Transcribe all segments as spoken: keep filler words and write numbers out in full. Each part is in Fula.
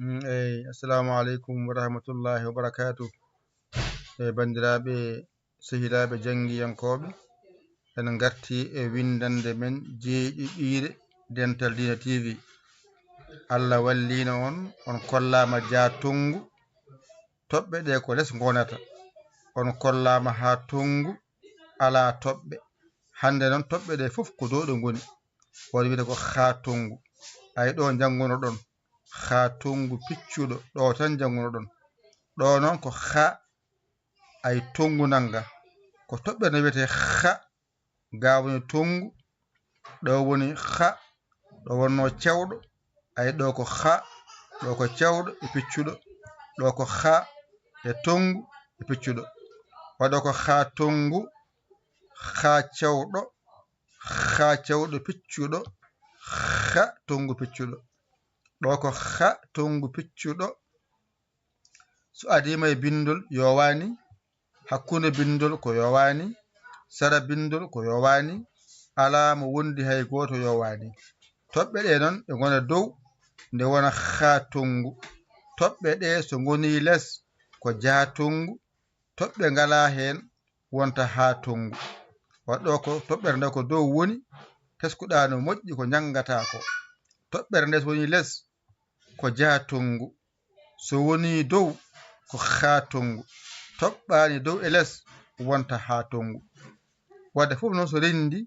Mm, eyi, assalamu aleykum wa rahmatullahi wa barakatuh. E banndiraaɓe, sehilaaɓe janngiyankooɓe, en ngarti e winndannde men jeeɗiɗiire Dental Diina T V. Allah walliino on, on kollaama jaatungu. Toɓɓe ɗe ko les ngonata. On kollaama haa tongu alaa toɓɓe. Hannde noon toɓɓe ɗe fof ko dow ɗe ngoni. Waɗi wiyde ko haa tongu. Ay ɗo njanngunoɗon. Haa tongu piccuɗo. Ɗo tan njanngunoɗon. Ɗo noon ko haa ay tongu nannga. Ko toɓɓe no wiyetee haa. Ga woni tongu. Ɗo woni haa. Ɗo wonno cewɗo. Ay ɗo ko haa. Ɗo ko cewɗo e piccuɗo. Ɗo ko haa e tongu e piccuɗo. Waɗo ko haa tongu, haa cewɗo, haa cewɗo piccuɗo, haa tongu piccuɗo. Ɗo ko haa tongu piccuɗo. So adiima e binndol yowaani, hakkunde binndol ko yowaani, sara binndol ko yowaani, alaa mo wondi hay gooto yowaani. Toɓɓe ɗe noon ɗe ngona dow, nde wona haa tongu. Toɓɓe ɗe so ngoni les ko jaatongu, toɓɓe ngalaa heen wonta haa tongu. Waɗɗo ko toɓɓere nde ko dow woni, teskuɗaa no moƴƴi ko njanngataa ko. Toɓɓere nde so woni les ko jaatongu. So woni dow ko haa tongu. Toɓɓaani dow e les wonta haa tongu. Wadde fof noon so renndi,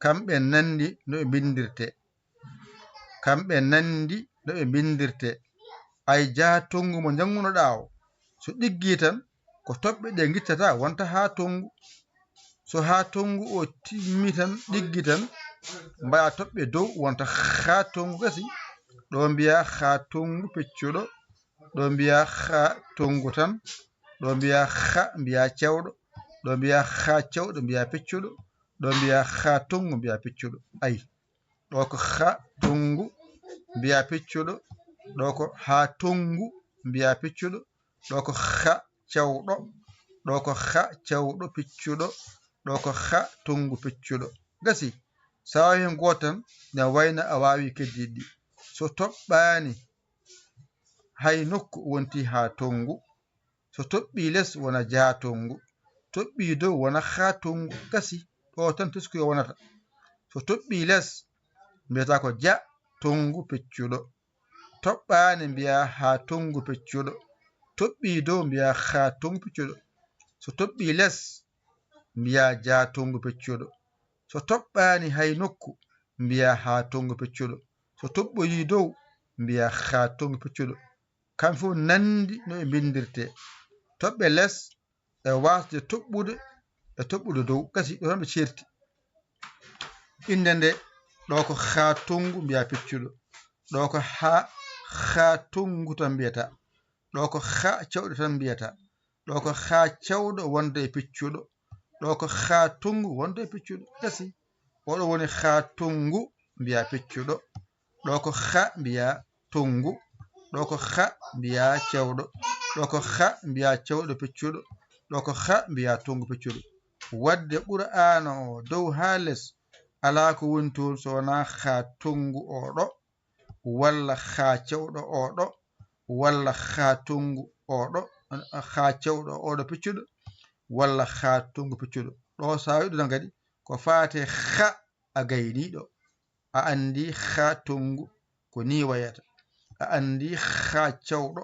kamɓe nanndi no ɓe mbinndirtee. Kamɓe nanndi no ɓe mbinndirtee. Ay jaatongu mo njanngunoɗaa o, so ɗiggii tan, ko toɓɓe ɗe ngittata wonta haa tongu. So haa tongu o timmi tan, ɗiggi tan, mbaɗa toɓɓe dow wonta haa tongu gasi. Ɗo mbiya haa tongu peccuɗo, ɗo mbiya haa tongu tan, ɗo mbiya haa mbiya cewɗo, ɗo mbiya haa cewɗo mbiya peccuɗo, ɗo mbiya haa tongu mbiya peccuɗo. Ay. Ɗo ko haa tongu mbiya peccuɗo, ɗo ko haa tongu mbiya peccuɗo, ɗo ko haa cewɗo, ɗo ko haa cewɗo peccuɗo, ɗo ko haa tongu peccuɗo. Gasi, so a waawi heen gooto tan, ina wayno a waawi keddiiɗi ɗi. So toɓɓaani hay nokku wonti haa tongu, so toɓɓii les wona jaatongu, toɓɓii dow wona haa tongu, gasi, ɗo tan teskuya wonata. So toɓɓii les, mbiyata ko ja tongu peccuɗo. Toɓɓaani mbiya haa tongu peccuɗo. Toɓɓii dow mbiya haa tongu peccuɗo. So toɓɓii les, mbiya jaatongu peccuɗo. So toɓɓaani hay nokku, mbiya haa tongu peccuɗo. So toɓɓoyii dow, mbiya haa tongu peccuɗo. Kamɓe fof nanndi no ɓe mbinndirtee. Toɓɓe les e waasde toɓɓude e toɓɓude dow. Gasi ɗo tan ɓe ceerti. Innde nde ɗo ko haa tongu mbiya peccuɗo. Ɗo ko haa, haa tongu tan mbiyata. Ɗo ko haa cewɗo tan mbiyata. Ɗo ko haa cewɗo wonda e peccuɗo. Ɗo ko haa tongu wonda e peccuɗo. Gasi. Oɗo woni haa tongu mbiya peccuɗo. Ɗo ko haa mbiya tongu. Ɗo ko haa mbiya cewɗo. Ɗo ko haa mbiya cewɗo peccuɗo. Ɗo ko haa mbiya tongu peccuɗo. Wadde Qur'aana o dow haa les alaa ko woni toon so wonaa haa tongu oɗo, walla haa cewɗo oɗo, walla haa tongu oɗo, haa cewɗo oɗo peccuɗo, walla haa tongu peccuɗo. Ɗo so a wiɗo tan kadi ko faate haa a gayniiɗo. A anndi haa tongu ko nii wayata. A anndi haa cewɗo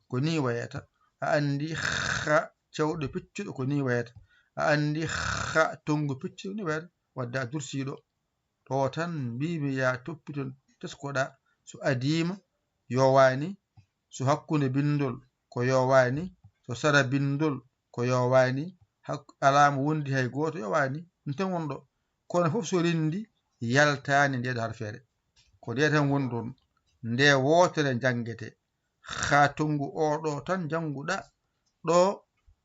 ko nii wayata. A anndi haa cewɗo peccuɗo ko nii wayata. A anndi haa tongu peccuɗo ko nii wayata. Wadde a dursiiɗo. Ɗo tan mbiimi yaa toppito teskoɗaa. So adiima yowaani, so hakkunde binndol ko yowaani, so sara binndol ko yowaani, hak-, alaa mo wondi hay gooto yowaani. Ɗum tan woni ɗo. Kono fof so renndi yaltaani ndeeɗo harfeere. Ko nde tan woni ɗoon. Nde wootere njanngetee. Haa tongu oɗo tan njannguɗaa. Ɗo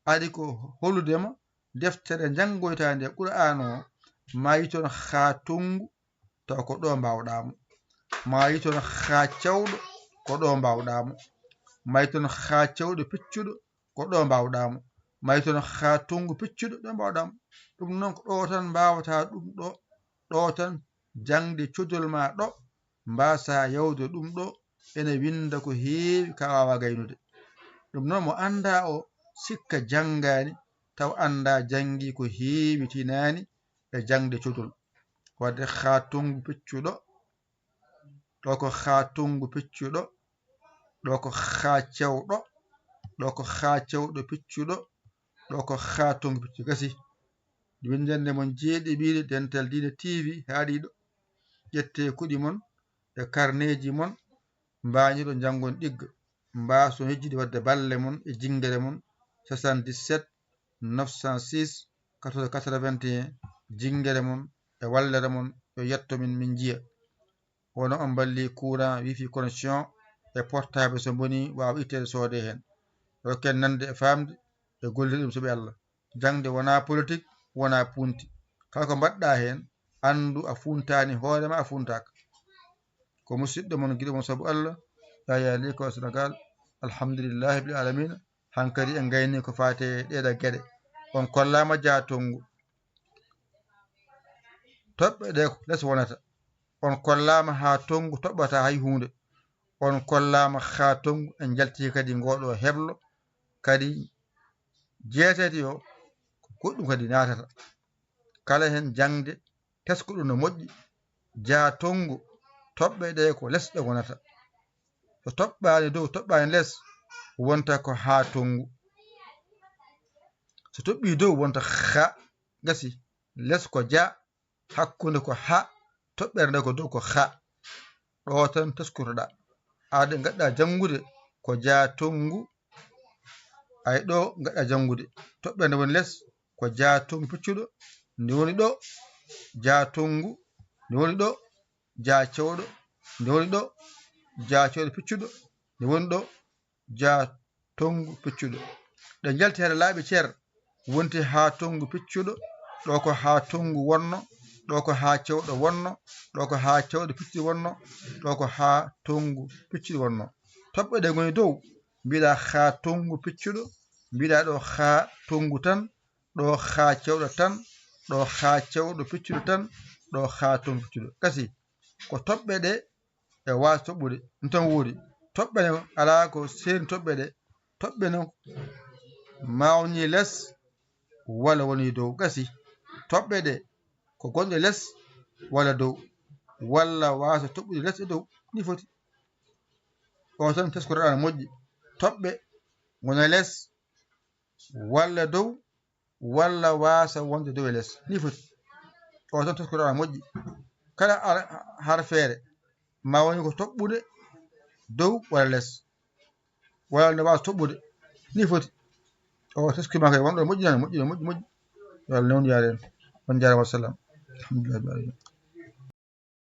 ari ko holude ma deftere njanngoytaande Qur'aana o, ma yi toon haa tongu taw ko ɗo mbaawɗaa mo. Ma yi toon haa cewɗo ko ɗo mbaawɗaa mo. Ma yi toon haa cewɗo peccuɗo ko ɗo mbaawɗaa mo. Ma yi toon haa tongu peccuɗo ɗo mbaawɗaa mo. Ɗum noon ko ɗo tan mbaawataa ɗum ɗo, ɗo tan jaŋde codol ma ɗo mbaasaa yawde ɗum ɗo, ene winnda ko heewi ka waawa gaynude. Ɗum noon mo anndaa o sikka janngaani taw anndaa janngi ko heewi tinaani e jaŋde codol. Wadde haa tonngu peccuɗo, ɗo ko haa tonngu peccuɗo, ɗo ko haa cewɗo, ɗo ko haa cewɗo peccuɗo, ɗo ko haa tonngu peccuɗo. Gasi. Winndannde mon jeeɗiɓiire Dental Diine T V haaɗiiɗo. Ƴettee kuɗi mon e karneeji mon, mbaañiɗo njanngon ɗigga. Mbaason yejjitde waɗde balle mon e jinngere mon, soixante-dix-sept neuf cent six quatorze quatre-vingt-un, jinngere mon e wallere mon yo yetto min, min njiya. Wano on mballi courant, wifi connexion e portable so mboni waawa itteede soodee heen. Yo ken nande e faamde e gollirde ɗum sabu Allah. Jaŋde wonaa politik, wonaa punti. Kala ko mbaɗɗaa heen, anndu a funtaani hoore ma, a funtaaka. Ko musidɗo mon, giɗo mon sabu Allah, Yaya Ly ko Senegal. Alhamdulillahi rabbil alamina. Hankadi en ngayni ko faati e ɗeeɗa geɗe. On kollaama jaa tonngu. Toɓɓe ɗe ko les wonata. On kollaama haa tonngu toɓɓata hay huunde. On kollaama haa tonngu en njalti kadi ngooɗo heblo. Kadi jeetati o ko goɗɗum kadi naatata. Kala heen jaŋde teskuɗo no moƴƴi, jaa tonngu, toɓɓe ɗe ko les ɗe ngonata. So toɓɓaani dow, toɓɓaani les, wonta ko haa tonngu. So toɓɓii dow, wonta haa, gasi, les ko jaa, hakkunde ko haa, toɓɓere nde ko dow ko haa. Ɗo tan teskutoɗaa. Aade ngaɗɗaa janngude ko jaa tonngu, ay ɗo ngaɗɗaa janngude. Toɓɓere nde woni les ko jaa tonngu peccuɗo, nde woni ɗo jaa tonngu, nde woni ɗo jaa cewɗo, nde woni ɗo jaa cewɗo peccuɗo, nde woni ɗo jaa tonngu peccuɗo. Ɗe njalti hade laabi cer, wonti haa tonngu peccuɗo, ɗo ko haa tonngu wonno, ɗo ko haa cewɗo wonno, ɗo ko haa cewɗo peccuɗo wonno, ɗo ko haa tonngu peccuɗo wonno. Toɓɓe ɗe ngoni dow, mbiɗa haa tonngu peccuɗo, mbiɗa ɗo haa tonngu tan, ɗo haa cewɗo tan, ɗo haa cewɗo peccuɗo tan, ɗo haa tonngu peccuɗo. Gasi, ko toɓɓe ɗe e waasa toɓɓude, ɗum tan woodi. Toɓɓe ne alaa ko seeni toɓɓe ɗe. Toɓɓe ne mawni les walla woni dow. Gasi, toɓɓe ɗe ko gonɗe les walla dow, walla waasa toɓɓude les e dow. Ni foti. O tan teskorɗaa no moƴƴi. Toɓɓe ngona les walla dow, walla waasa wonde dow e les. Ni foti. O tan teskorɗaa no moƴƴi. Kala ar-, harfeere ma woni ko toɓɓude dow walla les, walla ne waasa toɓɓude. Ni foti. O teskiima kay wonɗo moƴƴi nane, moƴƴi, moƴƴi, moƴƴi. Yo Allah newnu yaade en. On njaaraama, wassalam. Alhamdulillah.